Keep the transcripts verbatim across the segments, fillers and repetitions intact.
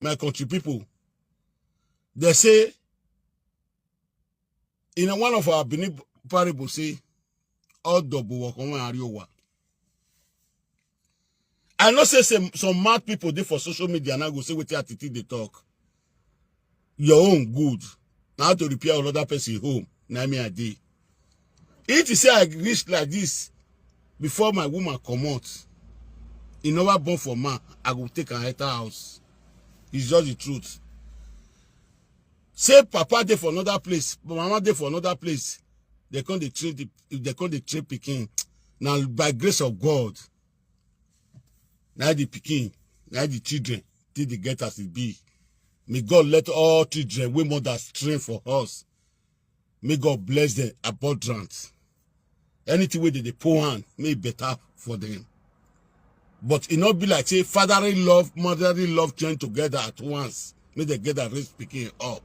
My country people, they say, in one of our Benin parable, say, "All double work on one ariowa." I know say some, some mad people dey for social media now go say wetin Atiti dey talk. Your own good. Na how to repair another person home. Na me I dey. If you say I reach like this before my woman comot, e never born for man, I go take am enter house. It's just the truth. Say papa dey for another place, mama dey for another place. They come dey train the, they come dey train pikin. Now by grace of God, now the pikin, now the children, till they get as it be. May God let all children wey mothers train for us. May God bless them abundant. Anything wey they dey pour hand, may it better for them. But it not be like say fatherly love, motherly love join together at once. May they get that raise pikin up.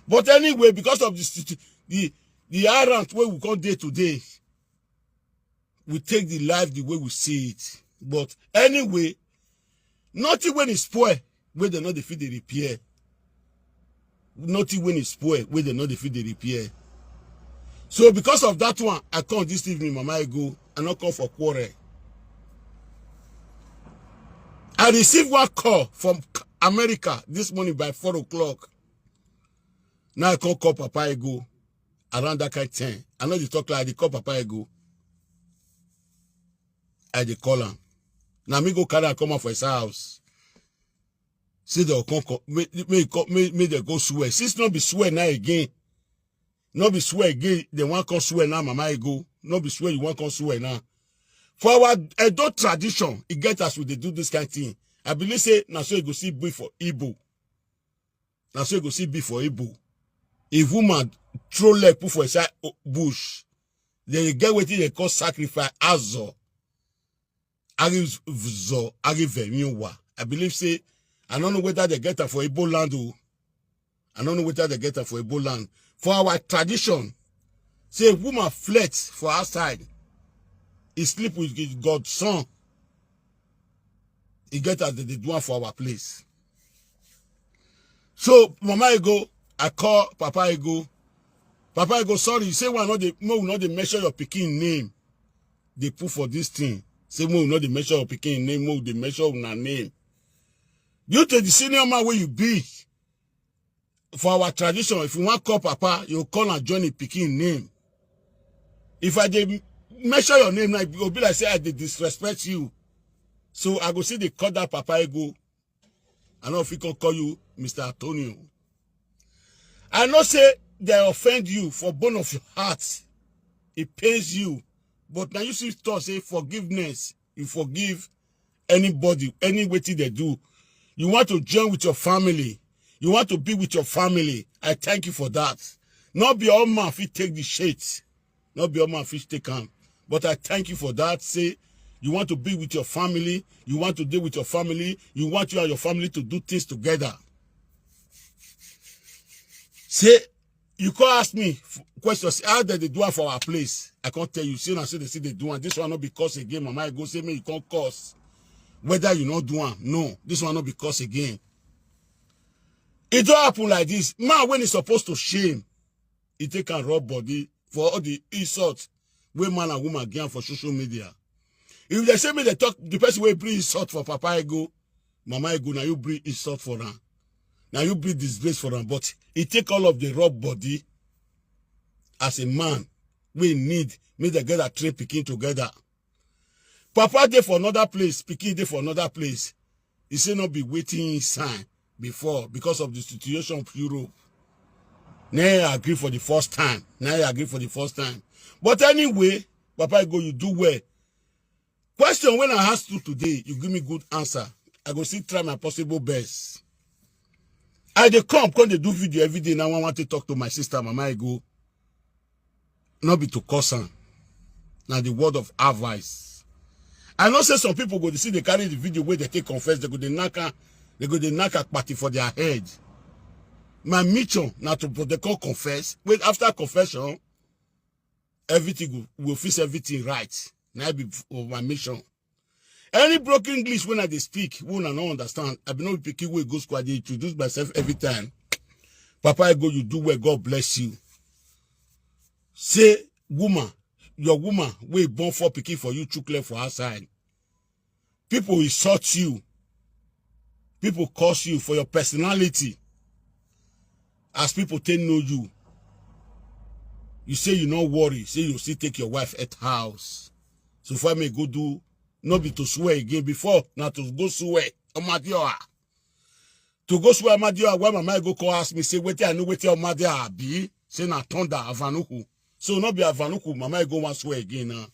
But anyway, because of the situ-, the the errand wey we come dey today, we take the life the way we see it. But anyway, nothing when it spoil, wey dem no dey fit dey repair. Nothing when it spoil, wey dem no dey fit dey repair. So because of that one, I come this evening, Mama Ego, I no come for quarrel. I received one call from America this morning by four o'clock. Now I come call Papa Ego around that kind ten. I know they talk like they call Papa Ego. I dey call am. Now me go carry am come out for his house. Say they come, come, make, make, come, make, make they go swear. Since no be swear now again. No be swear again. They want come swear now, Mama Ego. No be swear you want come swear now. For our Edo tradition, it get as we dey do this kind thing. I believe say na so e go see be for Igbo. Na so e go see be for Igbo. If woman throw leg put for inside o-, bush, then you get wetin they call sacrifice, azo. Arizo, arivemiwa. I believe say, I don't know whether they get her for Igbo land o. I don't know whether they get her for Igbo land. For our tradition, say if woman flirt for outside, he sleep with his godson. He get as they dey do am for our place. So Mama Ego, I call Papa Ego. Papa Ego, sorry, you say we no dey, make we no dey measure your pikin name. They put for this thing. Say make we no dey measure your pikin name, make we dey measure una name. Due to the senior man wey you be, for our tradition, if you want call Papa, you call and join the pikin name. If I dey measure your name now, it go be like say I dey disrespect you. So I go see they call that Papa Ego. I know if we can call you Mister Antonio. I know say they offend you for bone of your heart. It pains you. But now you see to say forgiveness. You forgive anybody, any wetin they do. You want to join with your family. You want to be with your family. I thank you for that. Not be all man fit take the shit. Not be all man fit take am. But I thank you for that. Say you want to be with your family. You want to deal with your family. You want you and your family to do things together. Say, you come ask me f-, question, say, how they dey do am for our place? I can't tell you. Say, na say they see they do am. This one not because again, Mama, I go say, me, you can't cause. Whether you not do am, no. This one not because again. It don't happen like this. Man, when he's supposed to shame, he take and rub body for all the insult wey man and woman get for social media. If they say me, they talk, the person wey bring insult for Papa Ego, Mama Ego, now you bring insult for am. Now you bring disgrace for am. But he take all of the rub body as a man. We need, make they get a three pikin together. Papa dey for another place, pikin dey for another place. He say not be waiting sign before because of the situation of Europe. Now I agree for the first time. Now I agree for the first time. But anyway, Papa Ego, you do well. Question when I ask you today, you give me good answer. I go still try my possible best. I dey come, come dey do video every day. Now I want to talk to my sister, Mama Ego. Not be to curse am. Now the word of advice. I know say some people go to see they carry the video where they take confess, they go they knock am, they go they knock a party for their head. My mission now to, they call confess. Wait, after confession, everything will, will fix everything right. Now be f-, of my mission. Any broken English when I dey speak, wey una no understand, I be no pikin wey go school, I dey introduce myself every time. Papa Ego, you do well, God bless you. Say, woman, your woman wey born four pikin for you, chook leg for outside. People insult you. People curse you for your personality. As people take know you, you say you no worry, say you still take your wife at house. So far me go do, no be to swear again before, na to go swear. Amadioha. To go swear Amadioha, why mama go call ask me, say, "Wetin I know, wetin Amadioha be?" Say na thunder, Avanuku. So no be Avanuku, mama go wan swear again now.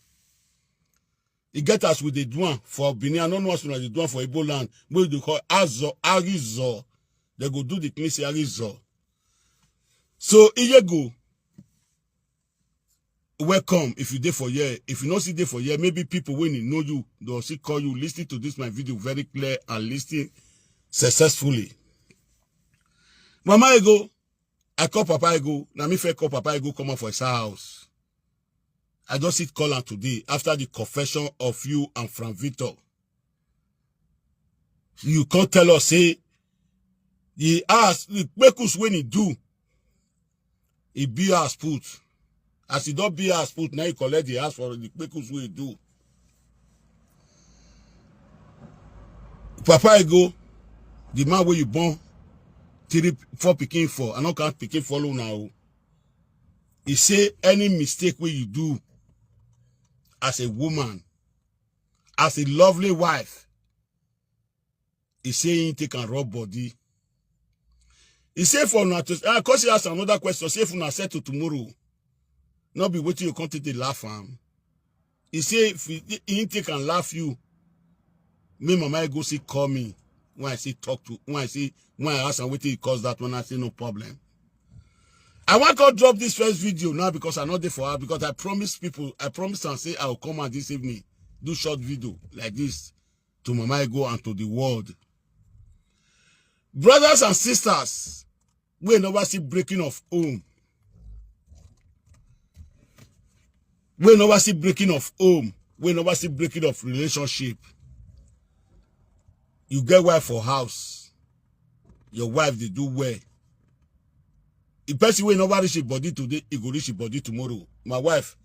E get as we dey do am for Benin, I no know as una dey do am for Igbo land, wey we dey call Azo, Arizo. They go do the thing, say Arizo. So, Iyego, welcome. If you dey for here, if you no see dey for here, maybe people wey dey know you, they'll still call you, listen to this my video very clear and listen successfully. Mama Ego, I call Papa Ego, na me first call Papa Ego, come out for his house. I just sit call am today after the confession of you and Frank Victor. You can't tell us, say, he ask, the kpekus when he do, he be as put. As he don't be as put, now he collect the ask for the kpekus wey he do. Papa Ego, the man wey you born three, four pikin for, I no count pikin follow now. He say any mistake wey you do as a woman, as a lovely wife, he say he take and rub body. He say for una to, I come see ask another question, say if una settle tomorrow, no be wetin you come take dey laugh am. He say if he, he take and laugh you, me mama go see call me when I say talk to, when I say, when I ask am wetin he cause that one, I say no problem. I wan come drop this first video now because I no dey for her, because I promise people, I promise am say I will come out this evening, do short video like this to Mama Ego and to the world. Brothers and sisters, we never see breaking of home. We never see breaking of home. We never see breaking of relationship. You get wife for house. Your wife dey do well. The person wey never reach him body today, he go reach him body tomorrow. My wife,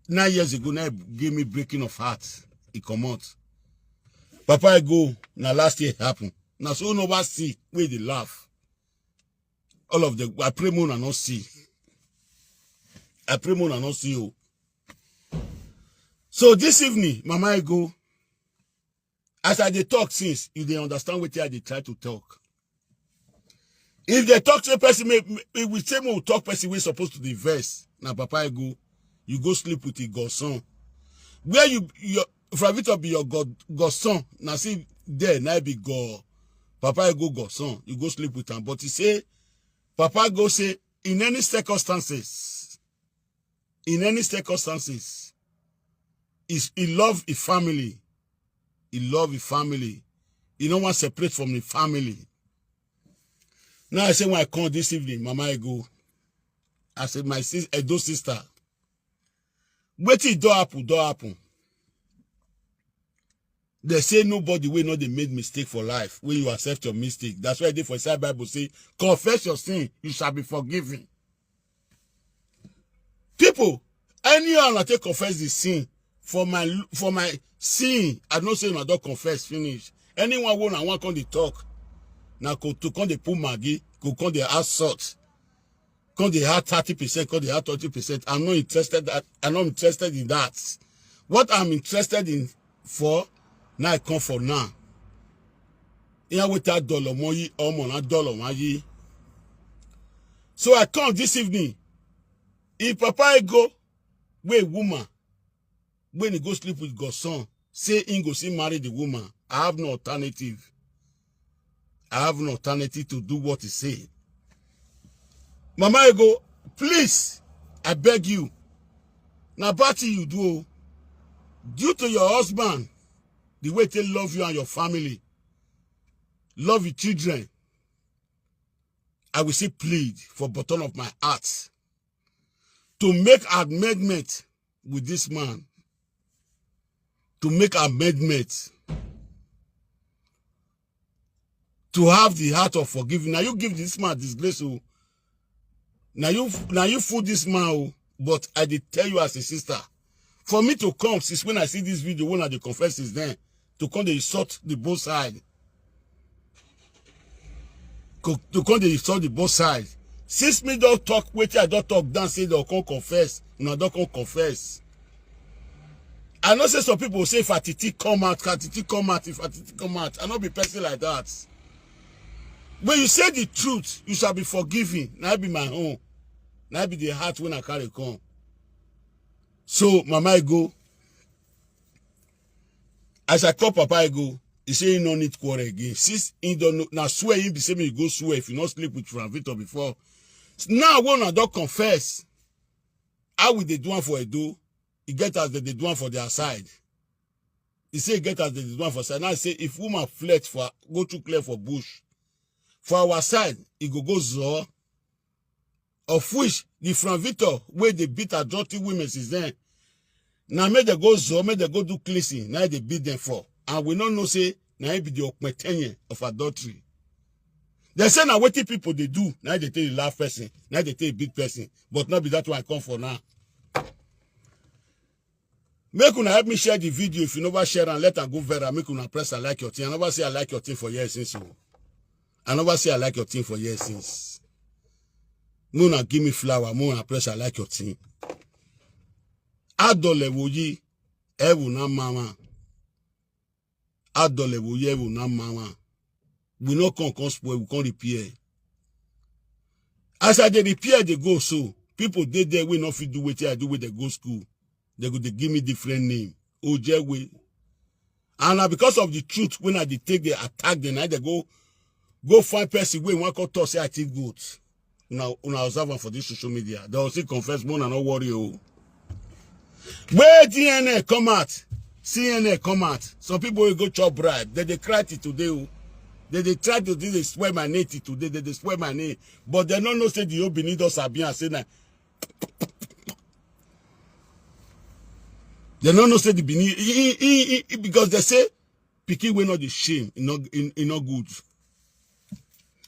nine years ago, now give me breaking of heart. He comot. Papa Ego, na last year happen. Na so never see wey dey laugh. All of them, I pray more and not see. I pray more and not see you. So this evening, Mama Ego, as I dey talk since, you dey understand wetin I dey try to talk. If they talk to a person, may, may, we say more talk person wey supposed to dey vex. Na Papa Ego, you go sleep with your godson. Where you, your, Frank Victor be your god, godson. Na see there, na be god. Papa Ego godson. You go sleep with am. But he say, Papa Ego say, in any circumstances, in any circumstances, is he love his family. He love his family. He no wan separate from the family. Now I say when I come this evening, Mama Ego, I say my sis, Edo sister, wetin don happen, don happen. They say nobody wey no dey make mistake for life. When you accept your mistake, that's why they for inside Bible say, "Confess your sin, you shall be forgiven." People, anyhow I take confess the sin for my, for my sin, I know say una don confess finish. Anyone wey una wan come dey talk, na go to come dey put Maggi, go come dey add salt, come dey add thirty percent, come dey add twenty percent. I'm not interested. That, I'm not interested in that. What I'm interested in for, now I come for now. Here without dollar money, or more than dollar money. So I come this evening. If Papa Ego, wey woman, when he go sleep with godson, say he go see marry the woman, I have no alternative. I have no alternative to do what he say. Mama Ego, please, I beg you. Na bad thing you do o. Due to your husband, the way they love you and your family, love your children, I will say plead for bottom of my heart to make amendment with this man. to make amendments, to have the heart of forgiving. Now you give this man disgrace. Oh. Now you now you fool this man. Oh. But I did tell you as a sister. For me to come, since when I see this video, when I dey confess is then to come they insult the both side. Co- To come they insult the both side. Since me don't talk, wait, I don't talk, don't say they'll come confess. No, don't come confess. I know say some people say if Atiti come out, if Atiti come out, if Atiti come out. I not be person like that. When you say the truth, you shall be forgiven. Now be my own. Now be the heart when I carry come. So Mama I go. As I call Papa I go, he say he no need quarrel again. Since he don't know, now swear he be say me go swear if you not sleep with Frank Victor before. Now when I don't confess, how will they do one for Edo? He get as they dey do one for their side. He say he get as they dey do one for side. Now I say if woman flirt for go too clear for bush, for our side, he go go zor. Of which the Frank Victor wey dey beat adultery women since then. Now make they go zor, make they go do cleansing. Now they beat them for, and we no know say now he be the okpetenye of adultery. They say now wetin people they do, now they take laugh person, now they take beat person, but not be that one I come for now. Make una help me share the video. If you never share and let am go viral, make una press I like your thing. I never say I like your thing for years since. Oh. I never say I like your thing for years since. Make una give me flower, make una press I like your thing. Adole woyi, ewu na mama. Adole woyi, ewu na mama. We no come come spoil, we come repair. As I dey repair, they go so. People dey there, we no fit do wetin I do with the go school. They go, they give me different name. Ojewe. And na because of the truth, when I dey take the attack, then I dey go, go find person wey wan come talk say I think good. Una, una observe am for this social media. They will still confess, more and no worry. Oh. Where D N A come out? C N A come out. Some people will go chop bribe. They dey cry till today. Oh. They dey try to do they swear my name till today. They dey swear my name. But they no know say the whole Benin don sabi and say na. They no know say the Benin he, he, he, he, because they say pikin wey no dey shame, e no e, e no good.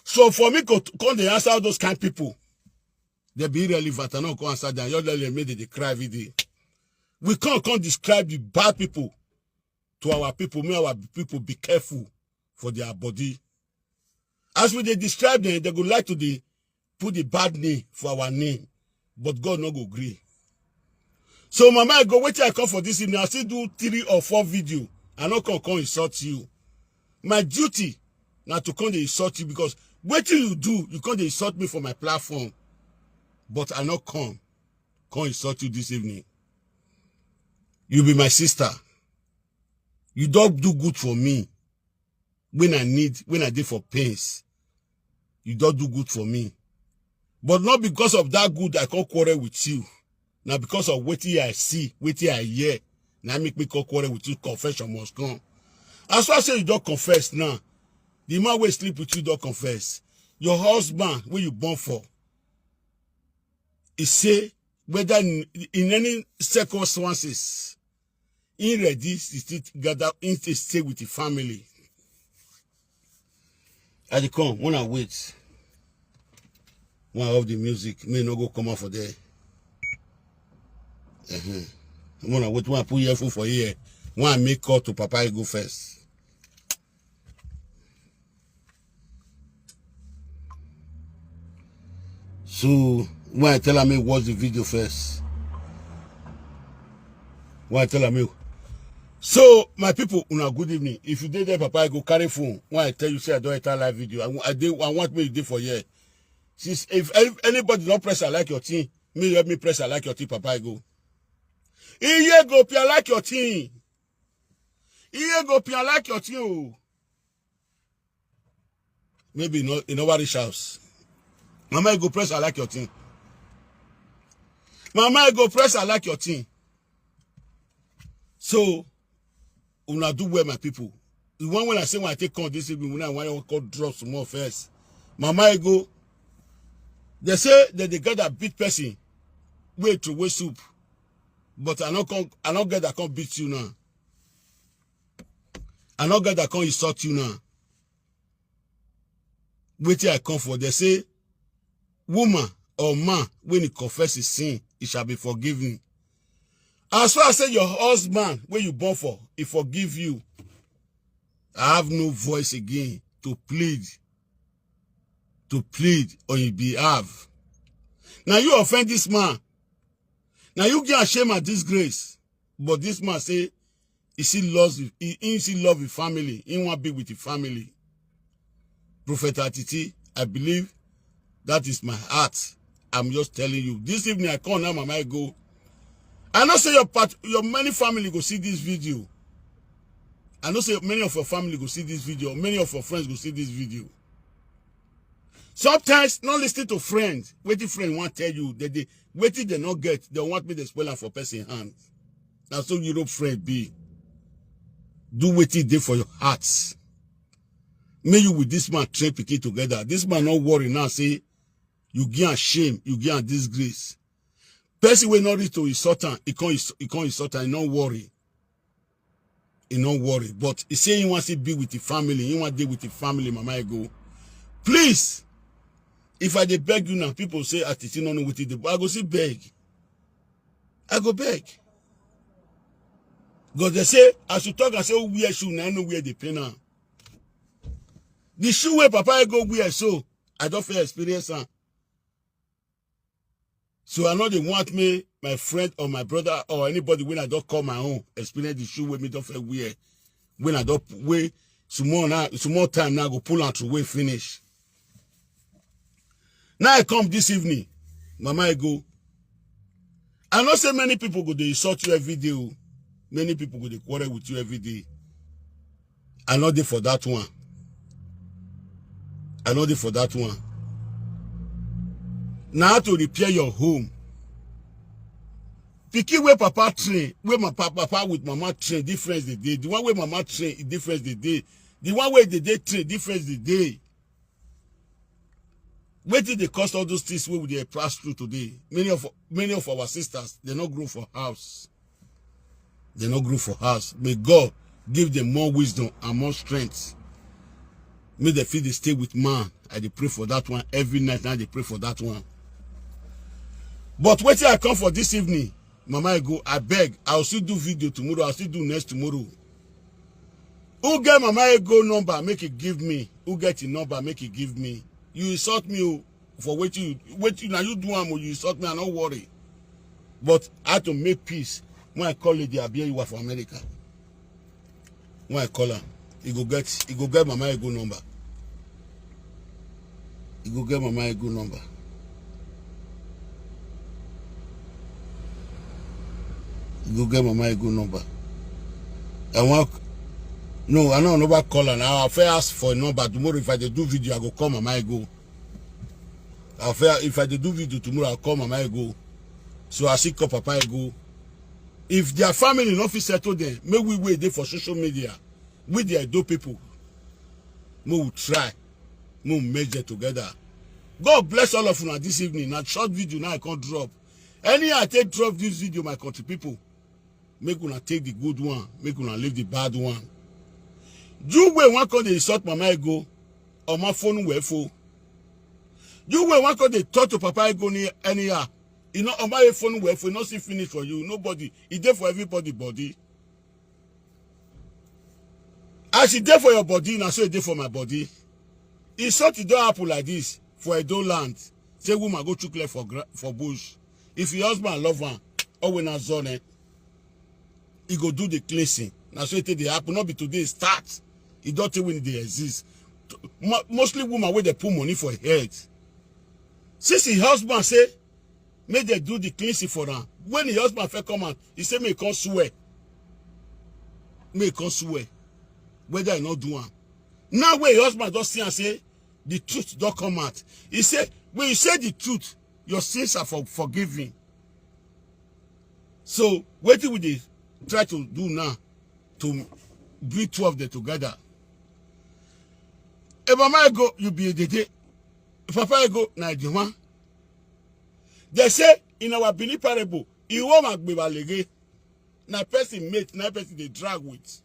So for me to come dey answer all those kind people, they be irrelevant. I no come answer them. Your lele make they dey cry every day. We can't come describe the bad people to our people. Make our people be careful for their body. As we dey describe them, they go like to dey put the bad name for our name, but God no go gree. So Mama I go, wetin I come for this evening, I still do three or four video. I no come come insult you. My duty na to come dey insult you because wetin you do, you come dey insult me for my platform. But I no come come insult you this evening. You be my sister. You don do good for me. When I need, when I dey for pains, you don do good for me. But not because of that good I come quarrel with you. Na because of wetin I see, wetin I hear, na make me come quarrel with you. Confession must come. As far say you don confess now, the man wey sleep with you don confess. Your husband wey you born for, he say whether in, in any circumstances, he ready to still gather, he still stay with the family. I dey come, when I wait, when I off the music, may no go come out for there. Uh-huh. When I wait, when I put earphone for here, when I make call to Papa, I go first. So when I tell her, me watch the video first. When I tell her, me. So my people, una good evening. If you dey there, Papa, I go carry phone. When I tell you, say I don't enter live video, I, wa- I, dey, I want me to dey for here. Since if any- anybody don't press, I like your team. Me help me press, I like your team, Papa, I go. Iye go pay, I like your team. Iye go pay, I like your team. Oh. Maybe no, you know what reach house. Mama, you go press, I like your thing. Mama, you go press, I like your thing. So, una do well, my people. The one when I say when I take on this evening, when I want to call drop some more first. Mama, I go. They say that they got that beat person. Wait to waste soup. But I not come, I not get that come beat you now. I no get that come insult you now. Wetin I come for? They say, woman or man, when he confess his sin, he shall be forgiven. As far as say your husband, when you born for, he forgive you. I have no voice again to plead, to plead on his behalf. Now you offend this man. Now you get shame and disgrace. But this man say, he still loves, he, he still love his family. He want be with his family. Prophet Atiti, I believe that is my heart. I'm just telling you. This evening I come now, Mama, I go. I know say your part, your many family go see this video. I know say many of your family go see this video. Many of your friends go see this video. Sometimes, not listen to friends. Wetin friend want tell you, they, they, wetin they not get, they want me to spoil am for person hand. Now so Europe friend be. Do wetin dey for your hearts. May you with this man train pikin together. This man not worry now, say, you give am shame, you give am disgrace. Person wey not reach to insult am, he can't, he can't insult am, he not worry. He not worry. But he say he wants to be with the family, he want to be with the family, Mama, I go. Please, if I dey beg you now, people say, "Ah, Titi no know wetin dey," but I go say beg. I go beg. Because they say, I should talk and say, "Oh, wear shoe, now I know where they pay now." The shoe where Papa I go wear, so I don't feel experience am. So I know they want me, my friend or my brother or anybody when I don't call my own, experience the shoe where me don't feel wear. When I don't wear, some more now, some more time now, go pull out to way finish. Now I come this evening, Mama, I go. I know say many people go dey insult you every day. Oh. Many people go dey quarrel with you every day. I know dey for that one. I know dey for that one. Now to repair your home. Pikin where Papa train, where my pa-, Papa with Mama train, difference the day. The one where Mama train, difference the day. The one where the day train, difference the day. Wetin dey cause all those things wey we dey pass through today? Many of, many of our sisters, they no grow for house. They no grow for house. May God give them more wisdom and more strength. May they feel they stay with man. I dey pray for that one every night. Now they pray for that one. But wetin I come for this evening, Mama Ego, I beg. I'll still do video tomorrow. I'll still do next tomorrow. Who get Mama Ego number? Make it give me. Who get the number? Make it give me. You insult me, oh, for wetin you, wetin now you do am, oh, you insult me. I no worry. But I have to make peace. When I call Lady Abia, you are for America. When I call am, he go get, he go get Mama Ego number. He go get Mama Ego number. He go get Mama Ego number. I want, no, I no never call am. I fit ask for a number tomorrow. If I dey do video, I go call Mama Ego. I fit, if I dey do video tomorrow, I'll call Mama Ego. So I see call Papa Ego. If their family no fit settle them, make we wait there for social media. With the Edo people, we will try. We will merge it together. God bless all of una this evening. Na short video now I can't drop. Any I take drop this video, my country people, make una take the good one, make una leave the bad one. You wey wan come dey insult Mama Ego, or my phone well for. You wey wan come dey talk to Papa Ego ni anyhow. You know, on my phone well for, no see finish for you. Nobody. E dey for everybody body. As e dey for your body, na so e dey for my body. Insult don happen like this for Edo land. Say woman go chook leg for gra-, for bush. If your husband love am, or when I zone, he go do the cleansing. Na so e take dey happen. Not be today e start. E don tey when e dey exist. Mo-, mostly woman wey dey put money for head. Since him husband say make dem do the cleansing for am, when him husband first come out, he say make he come swear. Make he come swear whether he no do am. Now wey him husband don see am say the truth don come out, he say, when you say the truth, your sins are for, forgiven. So wetin we dey try to do now to bring two of them together? Hey, Mama Ego, you be a dede. Papa Ego, na the one. They say in our Benin parable, Iwo Magbebalege, na person mate, na person they drag with.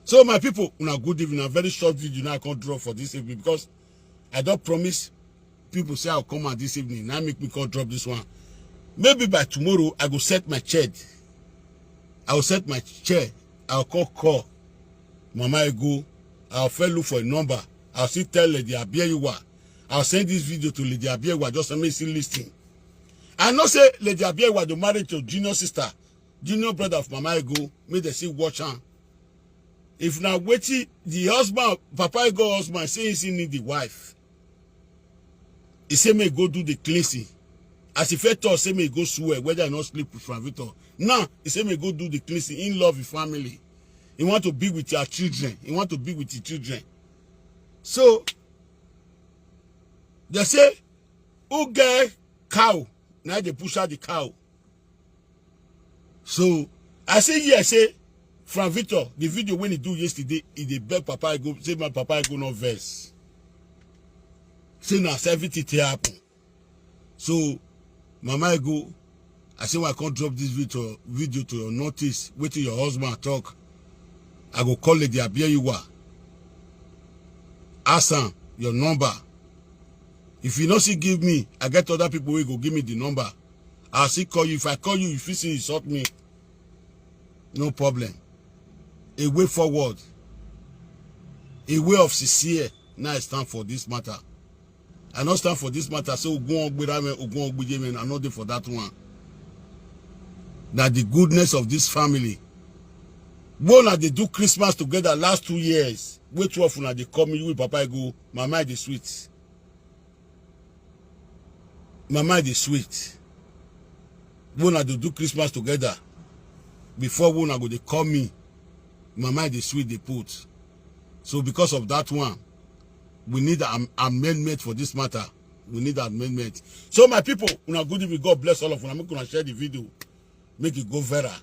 So my people, una good evening. A very short video now I come drop for this evening because I don promise people say I'll come out this evening. Now make me come drop this one. Maybe by tomorrow I go set my chair. I will set my chair. I'll call call Mama Ego. I'll first look for a number. I'll still tell Lady Abieyiwa. I'll send this video to Lady Abieyiwa. Just make she listen. I know say Lady Abieyiwa dey married to junior sister, junior brother of Mama Ego. Make dem still watch am. If na wetin the husband, Papa Ego husband say he still need the wife. He say make go do the cleansing. As he first talk, say make go swear whether he no sleep with Frank Victor. Now he say make go do the cleansing. He love his family. He want to be with your children. He want to be with his children. So they say, who get cow? Now they push out the cow. So I say yes, say Frank Victor, the video when he do yesterday, he dey beg Papa Ego, say my Papa Ego no vex. Say na so everything take happen. So Mama Ego, I say I can't drop this video, video to your notice. Wait till your husband talk. I go call Lady Abieyiwa. Ask am your number. If you no see give me, I get other people wey go give me the number. I'll still call you. If I call you, you fit still insult me. No problem. A way forward. A way of sincere. Now I stand for this matter. I no stand for this matter. So Ogun Ogbera men, Ogun Ogbije men, I no dey for that one. Now the goodness of this family. When I dey do Christmas together last two years, wey two of una dey call me, you with Papa Ego, my mind dey sweet. My mind dey sweet. When I dey do Christmas together, before when I go dey call me, my mind dey sweet dey put. So because of that one, we need an amendment for this matter. We need amendment. So my people, una good evening. God bless all of una. Make una share the video. Make it go viral.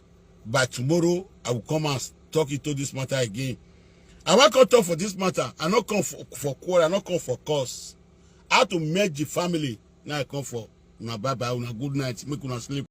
By tomorrow, I will come and talk into this matter again. I wan come talk for this matter. I no come for, for quarrel. I no come for cause. How to merge the family. Now I come for. Una bye bye. Una good night. Make una sleep.